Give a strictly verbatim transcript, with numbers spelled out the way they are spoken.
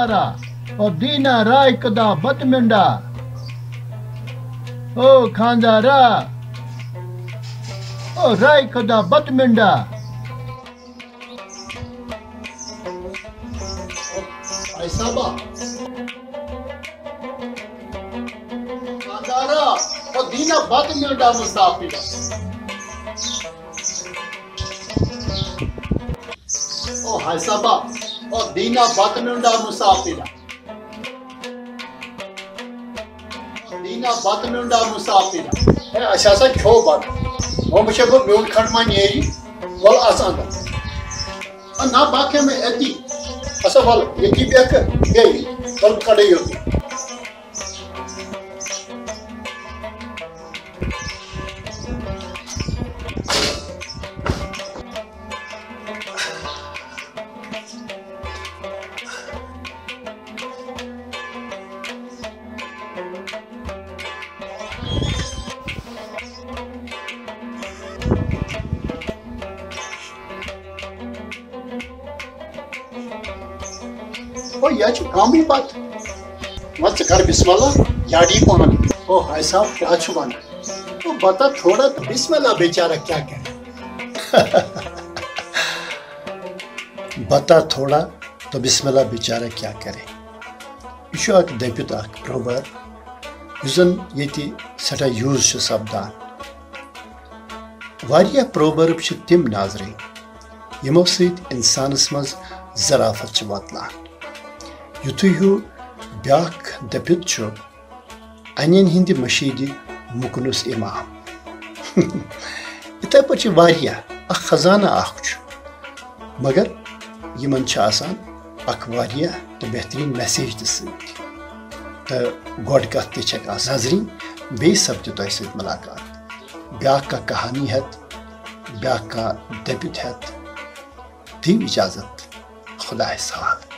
خانزارا، او دینا رائے کدا بت منڈا۔ او خانزارا، او رائے کدا بت منڈا۔ بھائی صاحبہ، خانزارا، او دینا بت منڈا مسافر۔ او حسابا، او دینا بت میونڈا مسافر۔ دینا بت میونڈا مسافر۔ ہے، اسہِ ہسا کھیوٚو بتہٕ۔ وۄنۍ وٕچھے بہٕ میون کھنڈ ما نیری، وَل اَژ اندر۔ آ، نہ، بہٕ کھٮ۪مہٕ أتی۔ ہسا وَل، ییٚتی بیٚہہ، بیٚیہِ، وَل کَڑے یوٚتُے۔ او، یہِ چھُ کمٕے بتہٕ۔ وۄنۍ ژٕ کر بسم اللہ، یاڈی پہن۔ او حاجی صاحب، کیٛاہ چھُ ونان؟ او، بتا تھوڑا تو بسم اللہ بیچارہ کیا کرے؟ بتا تھوڑا تو بسم اللہ بیچارہ کیا کرے۔ یہِ چھُ اکھ دٔپِتھ اکھ proverb، یُس زن ییٚتہِ سٮ۪ٹھاہ use چھُ سپدان۔ واریاہ proverb چھِ تِم ناظرین، یِمو سۭتۍ انسانس منٛز ظرافت چھِ وۄتلان۔ یُتھُے ہیوٗ بیاکھ دٔپِتھ چھُ، انٮ۪ن ہٕنٛدِ مٔشیٖدِ مُکنُس اِمام۔ یِتھے پٲٹھۍ چھِ واریاہ، اکھ خزانہٕ اکھ چھُ، مگر یِمن چھِ آسان اکھ واریاہ تہٕ بہتریٖن message تہِ سۭتۍ۔ تہٕ گۄڈٕ کتھ تہِ چھکھ آسان۔ ناظرین، بیٚیہِ سپدِ تۄہہِ سۭتۍ مُلاقات بیاکھ کانٛہہ کہانی ہٮ۪تھ، بیاکھ کانٛہہ دٔپِتھ ہٮ۪تھ۔ دِیِو اجازت، خدایس حوالہٕ۔